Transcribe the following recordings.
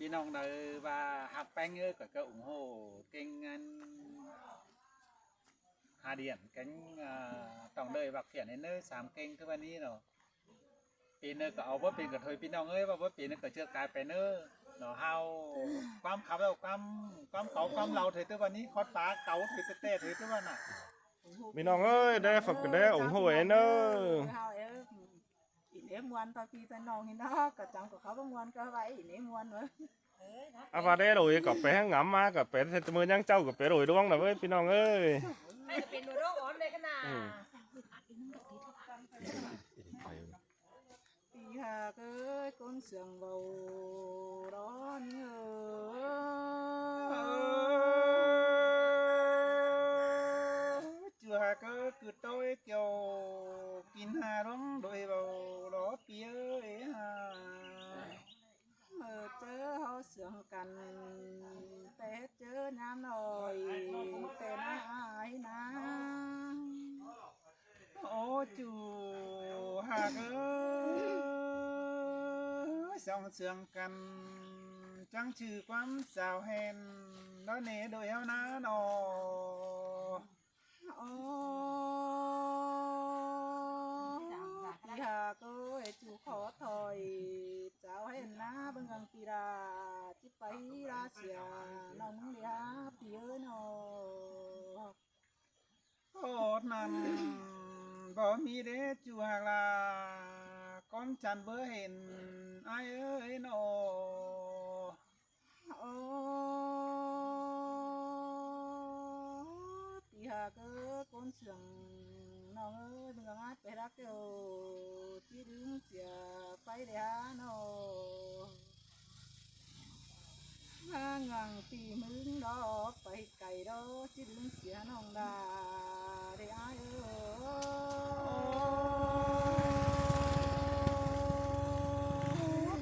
ພີ່ນ້ອງໃດວ່າຮັກແປ້ງເອີ ກໍ ກໍອຸ້ງໂຫເກັ່ງອັນ ຫ້າດຽນເກັ່ງ ອາ ຕ້ອງເລີຍວັກພຽນເອີ ສາມເກັ່ງຄືວ່ານີ້ເນາະ. ເປັນເອີ ກໍເອົາບໍ່ເປັນກະເທີຍ ພີ່ນ້ອງເອີຍ ເວົ້າບໍ່ເປັນກໍເຈີກາຍໄປເນີເນາະ. ເຮົາຄວາມຄຳເວົ້າຄວາມ ຄວາມເກົ່າຄວາມເລົ່າເທີຍ ແຕ່ວ່ານີ້ຄອດປາເກົ່າເທີຍ ແຕ່ເທີຍ ແຕ່ວ່ານະ ພີ່ນ້ອງເອີຍ ໄດ້ຟັງກັນແລ້ວ ໂອ້ໂຫ ເອີ ເນາະ ເຮົາເອີ ອີເນມ່ວນຕໍ່ພີ່ຕໍ່ນ້ອງນີ້ເນາະ ກະຈຳກໍເຂົາບໍ່ມ່ວນກໍໄວ້ອີເນມ່ວນເວີ້ຍ. ອາ ວ່າໄດ້ໂດຍກໍໄປຫາງາມມາກໍໄປແຕ່ມື້ຍັງເຈົ້າກໍໄປໂດຍດວງນະເວີ້ຍ ພີ່ນ້ອງເອີຍ ໃຜກໍເປັນໂດຍດວງອອມໄດ້ຂະໜາດ. ເອີ ເຈົ້າຫາກເອີຍ ຄືໂຕເອີຍ ກ່ຽວກິນຫາດວງໂດຍເວົ້າ ລໍປີເອີຍຫາ ເມື່ອເຈີເຮົາເຊື່ອງກັນ ແຕ່ເຈີຍາມນ້ອຍ ແຕ່ນາອາຍນາ ໂອ້ ເຈົ້າຫາກເອີຍ ສ່ອງເຊື່ອງກັນ ຈັ່ງຊື່ຄວາມສາວແຫ່ນ ດອເນໂດຍເຮົານານໍ. ໂອ້ ທີ່ຫາກເອີຍ ຈູຂໍຖອຍ ເຈົ້າເຫັນໜ້າເບິ່ງອັງປີລາ ຈິໄປລາເສຍ ນ້ອງເລີຍ ພີ່ເອີຍນໍ. ໂອ້ ນັ້ນບໍ່ມີເດ້ ຈູຫາກລາ ກ້ອນຈັນເບິ່ງເຫັນ ອ້າຍເອີຍນໍ. ໂອ້ ທີ່ຫາກເອີຍ ກົ້ນເຊື່ອງນ້ອງເອີຍ ເມື່ອງອາດໄປຮັກເຈົ້າ ຈິດຶງເສຍໄປເດຫານ້ອງ ຫາງຫວັງຕີມຶງດອກ ໄປໄກດອກ ຈິດຶງເສຍນ້ອງດາເດອ້າຍເອີຍ.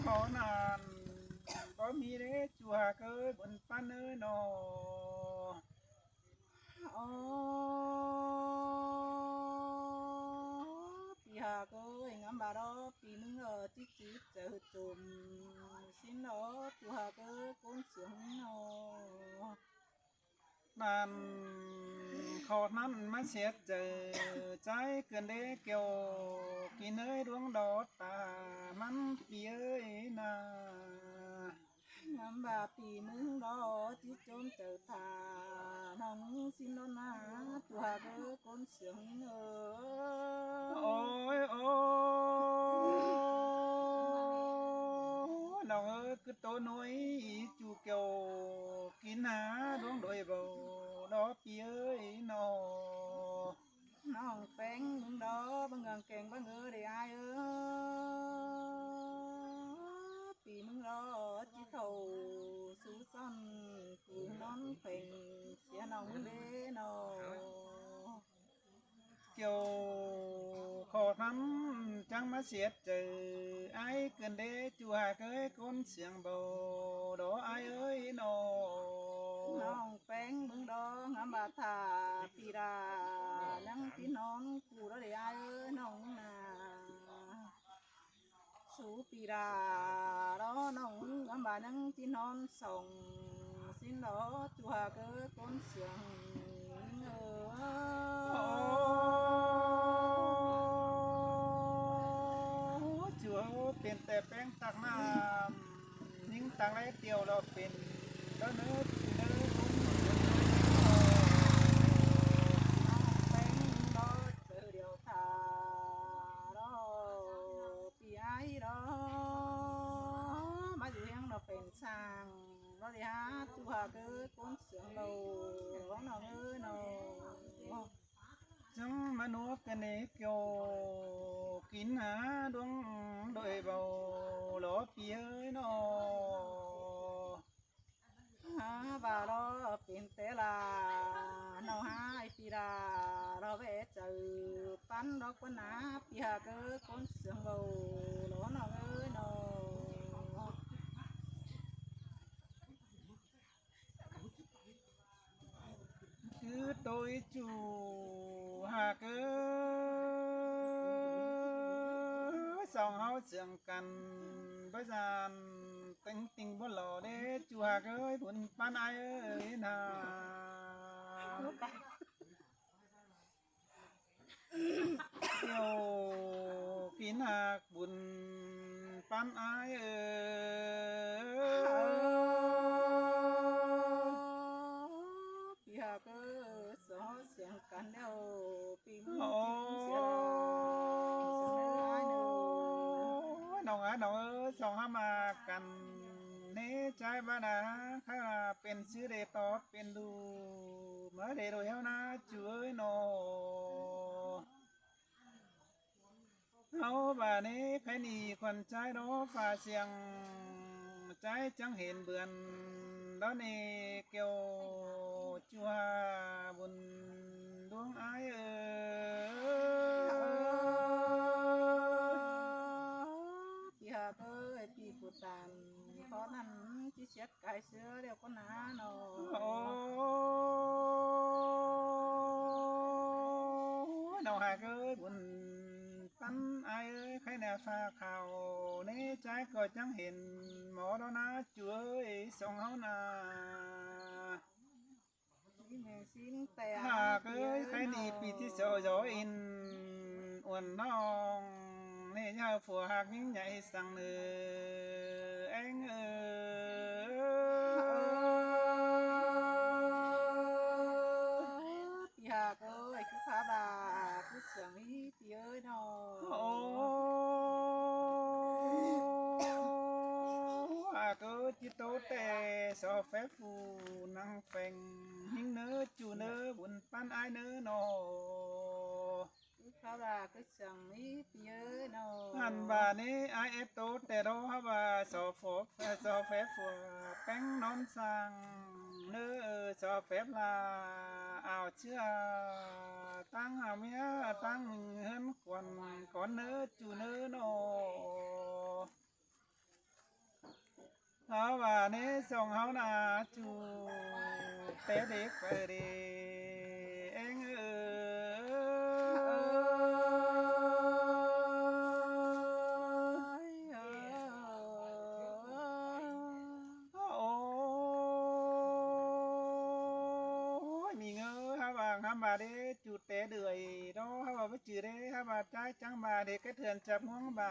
ເຂົານັ້ນ ບໍ່ມີເດ້ ຈູຫາກເອີຍ ບົນປັນເອີຍນໍ. ໂອ້ ປີຫາກເອີຍ ງາມບາດອກ ປີໜຶ່ງເອີຍ ຈິກຈິກເຈີຈົມ ຊິນເອີຍ ຈູຫາກເອີຍ ກົ້ນສຽງນໍ. ນັ້ນ ເຂົານັ້ນມາເສຍໃຈ ໃຈເກີນເດ້ ແກ້ວກິນເອີຍ ດວງດອດຕາມັນ ປີເອີຍນາ. ງາມບາດປີໜຶ່ງດອກ ຈິກຈົມເຈີທາ ນ້ອງຊິນໂດນນາ ຈູຫາກເອີຍ ກົ້ນສຽງເອີຍ. ໂອ້ຍ ໂອ້ ນ້ອງເອີຍ ຄືໂຕໜ່ວຍ ຈູແກ້ວກິນຫາດວງໂດຍເບົາ ດອກປີເອີຍນໍ. ນ້ອງແປ້ງເບິ່ງດອກ ເບິ່ງກາງແກງເບິ່ງເອີເດອ້າຍເອີຍ ປີໜຶ່ງດອກ ຈິເຂົ້າສູ່ຊ່ອນ ກູນອນແຂວງ ເສຍນ້ອງເດ້ນໍ. ແກ້ວຂໍນຳ ຈັ່ງມາເສຍໃຈ ອ້າຍເກີນເດ້ ຈູຫາກເອີຍ ກົ້ນສຽງເບົາ ດອກອ້າຍເອີຍນໍ. ນ້ອງແປ້ງເບິ່ງດອກ ງາມບາດທາ ປີດາ ຍັງຕິນອນ ກູດອກເດ້ອ້າຍເອີຍ ນ້ອງນາ ສູ່ປີດາ ດອກນ້ອງ ງາມບາດຍັງຕິນອນ ສອງຊິນດອກ ຈູຫາກເອີຍ ກົ້ນສຽງເອີຍ. ໂອ້ ຈູເປັນແຕ່ແປ້ງຕັກນ້ຳ ຍິງຕັກໄດ້ດຽວລະເປັນ ດອກເນີ ເນີ ນ້ອງແປ້ງດອກ ເຈີດຽວທາ ດອກ ປີອ້າຍດອກ ມາຢູ່ຫຽງດອກເປັນຊ່າງ ດອກເດຫາ ຈູຫາກເອີຍ ກົ້ນສຽງເບົາ ດອກນ້ອງເອີຍນໍ. ຈັ່ງມານົບກັນເດ ແກ້ວກິນຫາດວງໂດຍເບົາ ດອກປີເອີຍນໍ. ຫາວ່າດອກເປັນແຕ່ລາ ນ້ອງຫາຍປີດາ ດອກແວ່ເຈີປັນດອກປະນາ ປີຫາກເອີຍ ກົ້ນສຽງເບົາ ດອກນ້ອງເອີຍນໍ. ຄືໂຕຍຈູຫາກເອີຍ ສອງເຮົາເຊື່ອງກັນ ບໍ່ຊານ ແຕ່ງຕິ່ງບໍ່ຫຼໍ່ເດ້ ຈູຮັກເອີຍ ບຸນປັນອ້າຍເອີຍນາ. ກ່ຽວກິນຮັກບຸນປັນອ້າຍເອີຍ. ພີ່ຮັກເອີຍ ສອງເຮົາສຽງກັນແລ້ວ ປີມື້ ໂອ້ຍ ປີເສຍ ສອງເອີຍ ນ້ອງເອີຍ ນ້ອງເອີຍ ສອງເຮົາມາກັນ ໃນໃຈບາດາ ຂ້າເປັນຊື່ໄດ້ຕອບເປັນດູ ມາໄດ້ໂດຍເຮົານາ ຈູເອີຍນໍ. ເຮົາບາດນີ້ໃຜໜີຂວັນໃຈດອກຟ້າສຽງ ໃຈຈັ່ງເຫັນເບືອນດອນເອແກ້ວ ຈູຫາບຸນດວງອ້າຍເອີຍ. ພີ່ຮັກເອີຍ ປີກູຕານ ເພາະນັ້ນຊິເສຍກາຍເສືອແລ້ວກໍໜາເນາະ. ໂອ້ຍ ນ້ອງຮັກເອີຍ ບຸນປັນອ້າຍເອີຍ ໃຄແນວຟ້າຂາວ ໃນໃຈກໍຈັ່ງເຫັນໝໍດອນນາ ຈູເອີຍ ສອງເຮົານາ. ຮັກເອີຍ ໃຄໜີປີທີ່ສອງ ຢໍອິນອວນນ້ອງ ໃນຍາມຜົວຮັກຍິ່ງໃຫຍ່ສັງເໜີ ແອງເອີຍ. ພີ່ຮັກເອີຍ ຄືພາບາ ຄືສຽງ ພີ່ເອີຍເນາະ. ໂອ້ ອາເກີຈິໂຕແຕ່ ຊໍແຟບຟູນັງແຟງຫິງເນີ ຈູເນີ ບຸນປັນອ້າຍເນີເນາະ. ຄືພາບາ ຄືສຽງ ພີ່ເອີຍເນາະ. ຫັ້ນບາດນີ້ ອາເອໂຕແຕ່ໂດ ເຮົາວ່າ ຊໍຟອບ ຊໍແຟບຟູແປ້ງນອນສ້າງເນີ ຊໍແຟບລາ ອາວເຊືອ ຕັ້ງເອົາເມຍ ຕັ້ງເຮືອນກວນ ກ່ອນເນີ ຈູເນີເນາະ. ເຮົາວ່າເນ ສອງເຮົານາ ຈູແຕ່ເດັກໄປເດ ແອງເອີຍ. ໂອ້ຍ ມີເງິນ ເຮົາວ່າງາມບາເດ ຈູແຕ່ເດືອຍເນາະ ເຮົາວ່າບໍ່ຈື່ເດ້ ເຮົາວ່າຈ່າຍຈັງບາເດ ກະເຖືອນຈັບງວງໃບ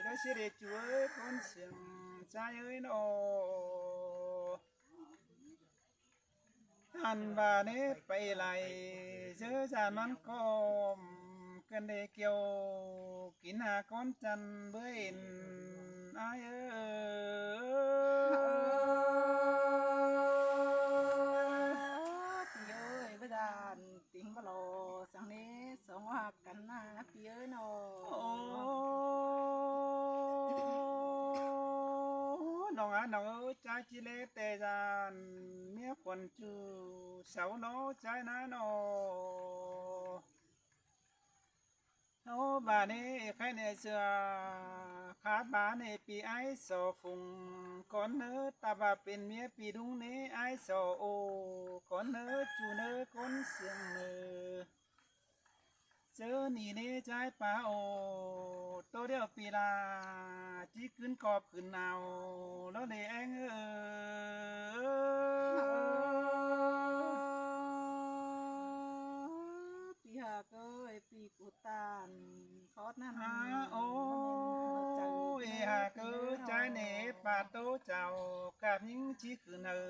ແລ້ວຊິໄດ້ຈູເອີຍ ຄົນເຊື່ອງໃຈເອີຍເນາະ. ອັນບາເນ ໄປໄຫຼເຈີຈານມັນກໍມ ກັນເດກ່ຽວ ກິນຫາກ້ອນຈັນເບື່ອເອັນ ອ້າຍເອີຍ. ພີ່ເອີຍ ບໍ່ດານຕິງບໍ່ຫຼໍ່ ສັງເນ ສອງເຮົາຮັກກັນນາ ພີ່ເອີຍເນາະ. ໂອ້ ນ້ອງອາ ນ້ອງເອີຍ ຈາກຈິເລແຕ່ຍານ ເມຍຄວັນຈູ ເຊົາເນາະ ໃຈນາເນາະ. ໂອ້ ບາດນີ້ ໃຄແນເສືອ ຂາດບາດນີ້ ປີອ້າຍສໍຟຸງ ກ່ອນເນີ ຕາບາເປັນເມຍປີດຸງນີ້ ອ້າຍສໍໂອ ກ່ອນເນີ ຈູເນີ ຄົນເຊື່ອງເນີ ເຈີໜີເນ ຈາຍປາໂອ ໂຕດຽວປີລາ ຈິກືນກອບຄືນເອົາ ລະເລແອງເອີຍ. ພີ່ຮັກເອີຍ ປີກູຕານ ຂອດນັ້ນ ອາ ໂອ ເອ ຫາກເອີຍ ໃຈເນ ປາໂຕເຈົ້າ ກາບຍິງຈິກຄືນເອີ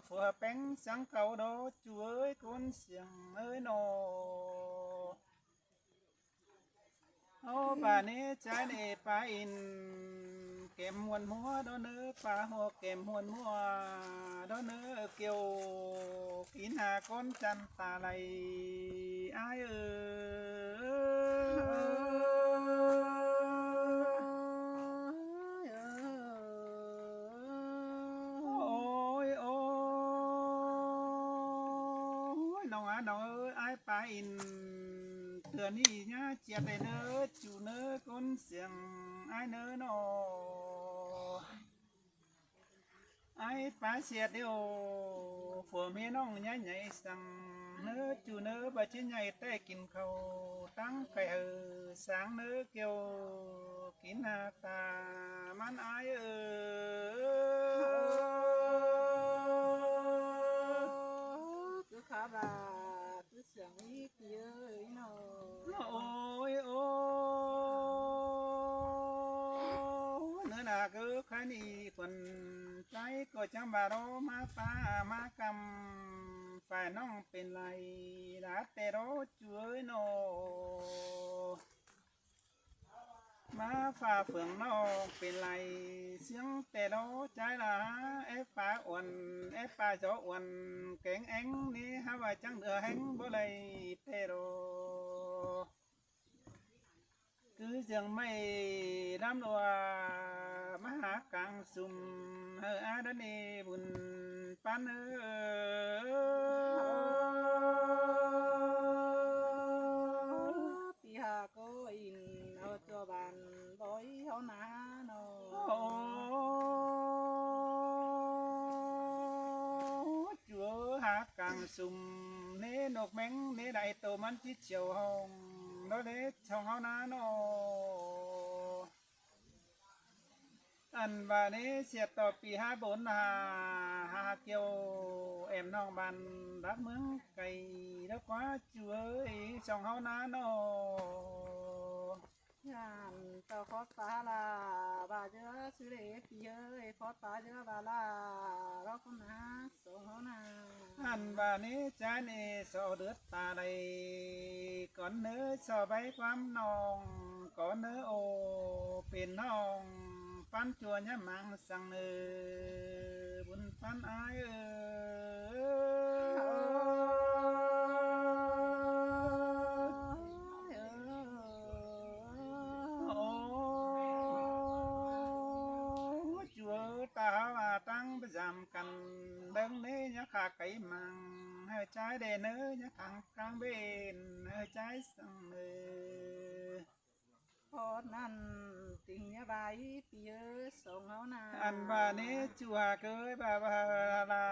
ຜົວແປ້ງສັງເກົ່າດອກ ຈູເອີຍ ຄົນສຽງເອີຍເນາະ. ໂອ ບາດນີ້ຈາເນປາອິນ ແກມມ່ວນຫົວດອກເນີ ປາຫົວແກມມ່ວນຫົວດອກເນີ ກ່ຽວກິນຫາກ້ອນຈັນຕາໄຫຼ ອ້າຍເອີຍ. ໂອ້ຍ ໂອ້ຍ ນ້ອງອາ ນ້ອງເອີຍ ອ້າຍປາອິນ ເທື່ອນີ້ຢ່າຈຽບໄດ້ເນີ ຈູເນີ ຄົນສຽງອ້າຍເນີເນາະ. ອ້າຍປາສຽດເດໂອ ຜົວເມຍນ້ອງໃຫຍ່ສັງເນີ ຈູເນີ ບາດຊິໃຫຍ່ແຕ່ກິນເຂົ້າ ຕັ້ງໄກ່ເອີ ສາງເນີ ກ່ຽວກິນຫາກຕາມັນ ອ້າຍເອີຍ. ນາເກີຄານີຄົນໃຈກໍຈັ່ງວ່າລໍມາປ້າມາກຳ ຝ່າຍນ້ອງເປັນໄລລາແຕ່ລໍຈວຍນໍ ມາຝ່າເຝືອງນ້ອງເປັນໄລ ສຽງແຕ່ລໍໃຈລາ ແອບປາອ່ອນ ແອບປາຈອອ່ອນ ແກງແອງນີ້ຫາວ່າຈັ່ງເດືອແຮງບໍ່ໄດ້ແຕ່ລໍ ຄືຈັ່ງໄມ້ລຳລວມາຫາກາງຊຸມ ເຮີອາດານີບຸນປັນເອີ ປີຫາກໍອິນເອົາຈົວບານບອຍເຮົານານໍ ໂອ້ ຈົວຫາກາງຊຸມ ເນນົກແມງເນໄດໂຕມັນຈິດຈຽວຫ້ອງ ໂລເລຊ່ອງເຮົານານໍ ອັນວ່າເນສຽດຕໍ່ປີຫາບົນຫາ ຫາກ່ຽວແອມນ້ອງບ້ານລັກເມືອງໄກ ແລ້ວກວ່າຈວຍຊ່ອງເຮົານານໍ ຍາມເຈົ້າຂອດປາລາ ບາເຈືອຊື່ເລປີເອີຍ ຂອດປາເຈືອບາລາ ລອກຄົນນາ ສອງເຮົານາ ອັນວ່າເນຈາເນຊໍເດືອດຕາໄດ ກ່ອນເນີຊໍໃບຄວາມນ້ອງ ກ່ອນເນີໂອ ເປັນນ້ອງປັນຈົວຍາມາງສັງເນີ ບຸນປັນອາຍເອີ ໂອ້ ຈົວຕາຫາວ່າຕັ້ງປະຈຳກັນ ເບິ່ງເນຍາຂາໄກມັງ ໃຫ້ໃຈແດ່ເນີຍາທາງກາງເບນ ໃຫ້ໃຈສັງເນີ ພອດນັ້ນຕິງຍາບາຍປີເອີ ສອງເຮົານາ ອັນວ່າເນຈົວເກີຍບາບາລາ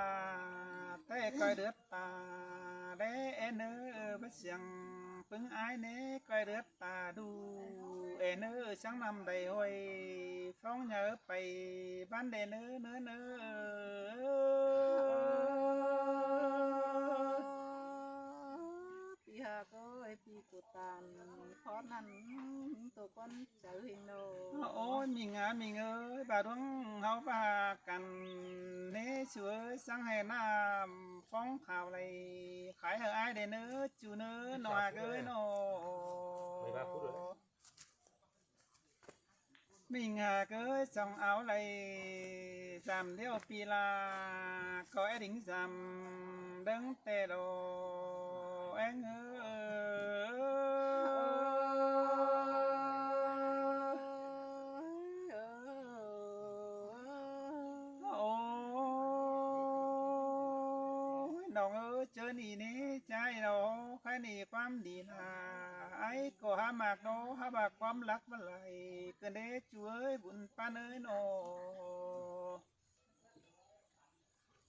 ແຕ່ກອຍເດືອດຕາແລແອເນີ ບາສຽງປຶງອາຍເນ ກອຍເດືອດຕາດູ ແອເນີ ສັງນ້ຳໄດຫ້ອຍ ຟ້ອງເຍີໄປບ້ານແດ່ເນີ ເນີ ເນີ ປີຫາກໍໄອປີ ຕານພອດນັ້ນໂຕກ່ອນເຈົ້າເຮງໂນ ໂອ້ຍ ມິງອາມິງເອີຍ ບາດວງເຮົາປາກັນເນ ສວຍສັງໃຫ້ນ້ຳຟອງຂາວໄຫຼ ຂາຍໃຫ້ອ້າຍແດ່ເນີ ຈູເນີ ນ້ອງອາເກີຍໂນ ມິງອາເກີຍ ສອງອາວໄລ ສາມດຽວປີລາ ກໍແອດິງສາມເດີງແຕ່ໂລ ແອງເອີ ໂອ້ຍ ນ້ອງເອີຍ ເຈີໜີເນ ໃຈໂລ ໃຄໜີຄວາມດີລາ ໄອກໍຫາມາກໂນ ຫາວ່າຄວາມລັກມັນໄຫຼ ເກີນເດ ຈວຍບຸນປານເອີຍໂນ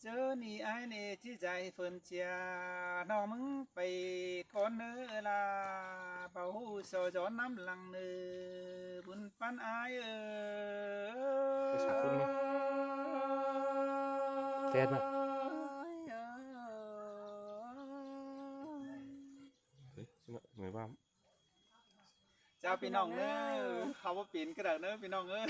ເຈີໜີອ້າຍເນ ຈິດໃຈເຟີມເຈຍ ນ້ອງມຶງໄປກ່ອນເນີລາ ເບົາຫູສອຈອນນຳຫຼັງເນີ ບຸນປັນອ້າຍເອີ ໄປສາຄົນມາ ແກນມາ ເຮີຍ ເມື່ອຍວ່າ ເຈົ້າ ພີ່ນ້ອງເດີ ເຮົາບໍ່ເປັນກະດາກເດີ ພີ່ນ້ອງເອີຍ.